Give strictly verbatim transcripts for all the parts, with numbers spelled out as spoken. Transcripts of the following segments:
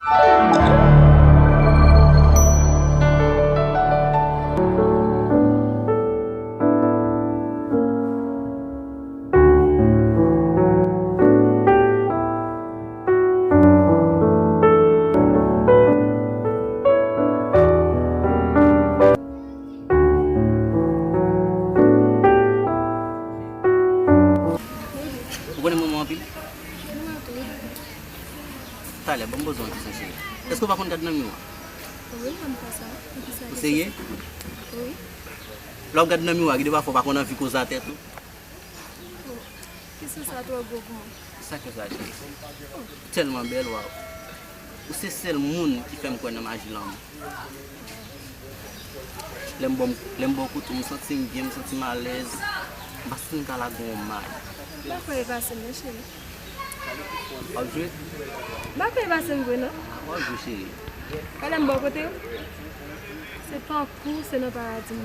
Ou konnen m renmen w anpil? Talè, ban m poze w yon kesyon, cheri. Èske w pa konn gad nan miwa? Wi, m konn fè sa. Ou serye? Wi. Lè w ap gad nan miwa, gen de pafwa w pa konn anvi koze a tèt ou? Kesyon sa twò gwo pou mwen. Sa k fè sa, cheri? Ou tèlman bèl, waw. Ou se sèl moun ki fè m kwè nan maji lanmou. Lè m ba w, lè m ba w kout ou, m santi m byen, m santi m alèz. M pa santi m ka lage w yon may. M pa kwè e pase m non, cheri. W ap jwe? M pa kwè e pase m vre non. W ap jwe, cheri. Wè lè m ba w kote w? Se tankou se nan paradi m ye.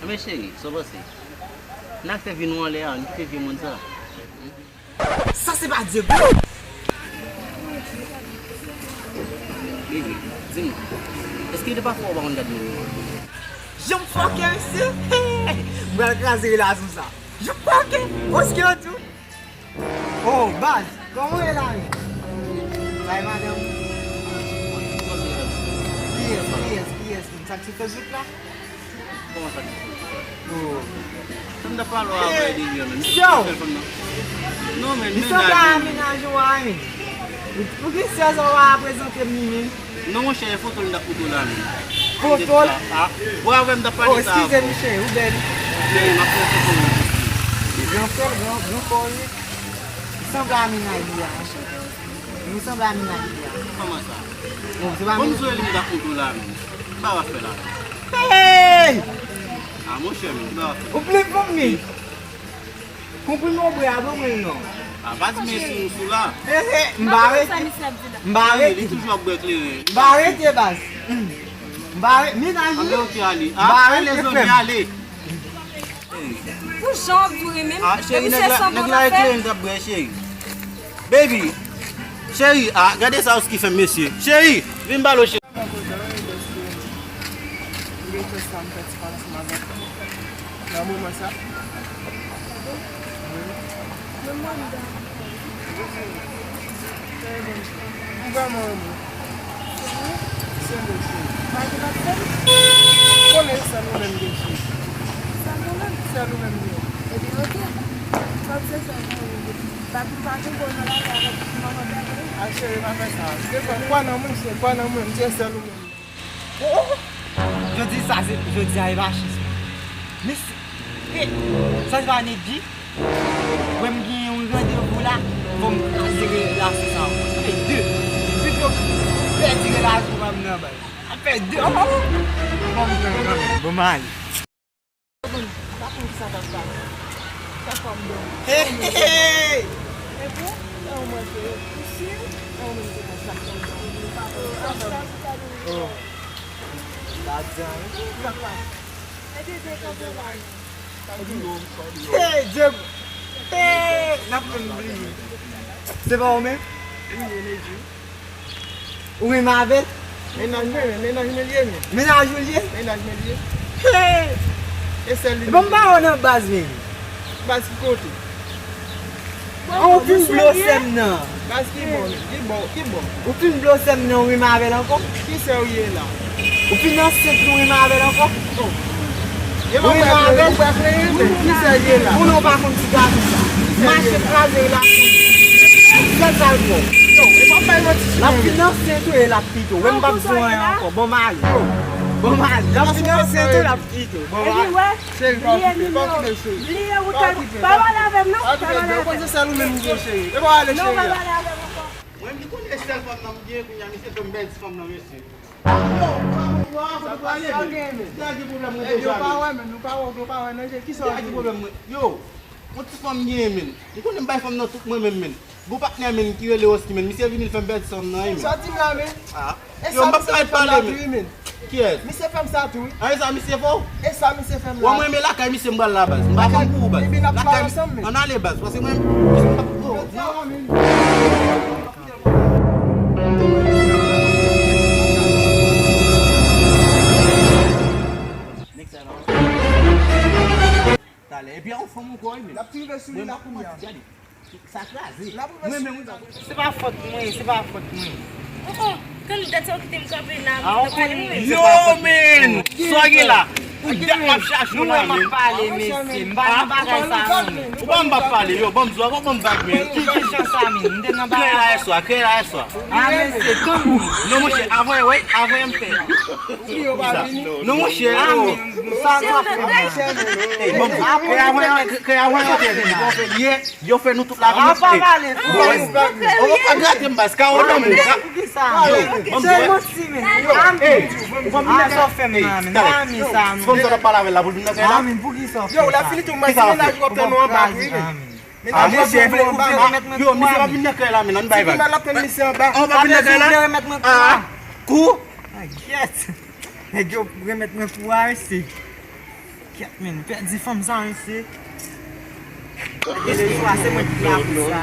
Enben cheri, sa w panse? N a fè vi nou anlè a, n kite vye moun sa. Sa se pa Diego? Baby, di m, èske de pafwa ou pa konn gad miwa? Jan m fòkè, mesye! M pral kraze relasyon sa. Jan m fòkè! Oske yo di w? Oh, baz, kòman w ye la menm? Sa e madanm? Kiyès, kiyès, kiyès menm? Sa k sou Facebook la? Kòman sa? Oh. Sa m t ap pale w avè Delia menm. Li sou telefòn nan. Non, men li sanble a mennaj ou a, wi. Pou ki sèz ou pa prezante m li menm? Non, monchè, e foto l m t ap foto la menm. Foto l? Ah, wè avè m t ap pale sa avè w. Oh, eskize m, cheri, ou bèl. Men, m ap fè foto l. Gran frè l, gran, gran kò l. Li sanble a mennaj li a, monchè. Li sanble a mennaj li a. Kòman sa? Bon, se pa mennaj. Bon, m sou li m t ap foto la menm. Ki bagay w ap fè la? Hey! Ah, monchè, men, ki bagay w ap fè? Ou plen pou m, wi. Konprime w bwè a, ban mwen l non. A baz men sou, sou la. He, he, m pa rete. M pa rete. Li toujou ap bwè kleren. M pa rete, baz. M pa rete. Mennaj li. Anben, ok, ale. M pa rete, frè m. Ale. Pou jan w ap di w renmen m, epi se sanble w ap fè. Nèg la e kleren l t ap bwè, cheri. Baby. Cheri, ah, gade sa Oski fè m, mesye. Cheri, vin m pale w, cheri. Mwen kontan wi, dèske m gen chans sa m fè ti pale ansanm avèk ou nan moman sa. Wi. Mwen mwen m vrèman renmen w. Se mwen, cheri. Konnen sèl ou menm gen, cheri. Sèl ou menm? Sèl ou menm gen. Ebyen, ok. Kòm se sèl mwen gen. Papi m pa gen gwo nan lavi avèk manman m la vre. A cheri, pa fè sa. Se kwè nan mwen, cheri, kwè nan mwen, m se sèl ou menm. Oh! Jodi sa se, jodi a e pa chans. Men se, e, sa se pa nèg di? Wè m gen yon randevou la, fò m kraze relasyon sa ankò. Sa fè de. Pito pèdi relasyon pa m nan baz. Sa fè de. Oh! Bon, m pran kanmenm. Bon, m ale. Bon, m pa konn kisa k ap pase. Chak fwa m dòmi. Hey, hey, hey! E pou? E ou manje yo? Ou si? E ou menm ki konn chak fwa m dòmi? Ou pa konn kisa k ap pase. Oh. Ladan. Sa k pase? E bebe kanpe la. Hey, Diego! Hey! N ap fè m bliye. Se pa ou menm? Wi, e Nedjou. Ou renmen avè l? Mennaj mwen, men, mennaj mwen li ye, men. Mennaj ou li ye? Mennaj mwen li ye. Hey! E sèl li. Bon, m pa wè w nan baz, men. Baz ki kote? An, ou fin blose m nan. Baz ki bò, ki bò, ki bò? Ou fin blose m nan, ou renmen avè l ankò? Ki sè w ye la? Ou fin ansent, ou renmen avè l ankò? Oh. Ou renmen avè l? Ou pa konnen, ou pa konn ti gason sa. Mache kraze relasyon. Sèl sa l fè. L ap fin ansent tou e l ap kite w. Wè m p ap di w anyen ankò. Bon, m ale. Bon, m ale. L ap fin ansent tou, l ap kite w. Bon, m ale. Cheri, pa okipe, pa okipe, cheri. Pa okipe, pa okipe. Pa pale avè m, non. Pa okipe, pa pale avè m. Ou konnen se sèl ou menm m gen, cheri. E pa ale, cheri. Non, pa pale avè m ankò. Mwen menm ki konnen sèl fanm nan m gen, kounye a misye fè m pèdi fanm nan, mesye. Yo, ou pa konn, ou pa konn kote w prale, men. Sa gen pwoblèm mwen deja, men. Yo, pa wè, men, nou pa wè, nou pa wè nan je, kisa w gen? Sa gen pwoblèm mwen. Yo, yon ti fanm m genyen, men. Ou konnen m bay fanm nan tout mwen menm, men. Gon patnè, men, ki rele Oski, men. Misye vini, l fè m pèdi fanm nan, men. Sa w di m la, men? Ah. Yo, m p ap kay pale, men. Kiyès? Misye fè m sa tou, wi. A, e sa misye fè w? E sa misye fè m la. Wè, mwen menm lakay misye m pral la, baz. M pa konn pou ou, baz. Lakay, ann ale, baz, paske mwen, m p ap, oh, non. Yo di a, men. Yo, N ap rive sou li la kounye a. Sa kraze. N ap rive sou li la. Se pa fòt mwen, se pa fòt mwen. Oh, oh, kan dat sa w kite m kanpe la, m nan pale mwen. Yo, men! Sa w gen la? Pou dat m ap chache w la, men. M ap pale, mesye. M pa nan bagay sa, non, men. Ou pa m pa pale, yo, ban m zwa, ban m vag, men. Ki jan sa, men? M te nan bagay Kreye la yè swa, kreye la yè swa. Ah, mesye, tann. Non, monchè, avan, wè, avan m fè. Non, monchè, Ah, yo. men, sa, sa, Ey, ban m zwa. Kreye avan, kreye avan, yo fè, yo fè, yo fè nou tout la vi, Ah, nou pa fè. pale. Bon, pa grate m, baz, ka ou nan moun, ka. Pou ki sa? Yo, ban m Se zwa. manti, men. Ey, ou pa vin Ah, nan sa w fè m la, men. Pa men sa, men. Fòm sa t ap pale avè l la pou l vin nan kay la. Ah, men pou ki sa w fè Yo, w la sa? fini tou, m bay si mennaj ou ap tann nou anba tou wi, men. Ah, monchè, yo, misye pa vin nan kay la, men, ann bay vag. Ap tann misye anba. An pa vin nan kay la. Ah, kou? Ah, yes. Nèg yo remèt mwen kou a, mesye. Kèt, men, pèdi fanm sa, mesye. Nèg yo swa se mwen ki la pou sa.